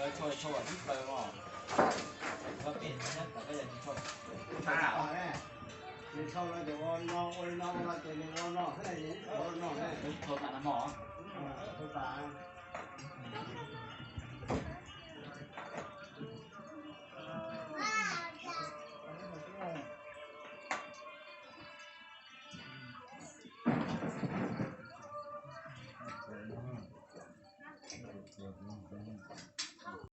Thau, thau tib plaws os. Koj pem no, koj yog tsis thau. Tsis thau no ces ua no, ua li no, ua no ces nws ua no xwb, ua no ne. Thau tas no mog. Thau tas.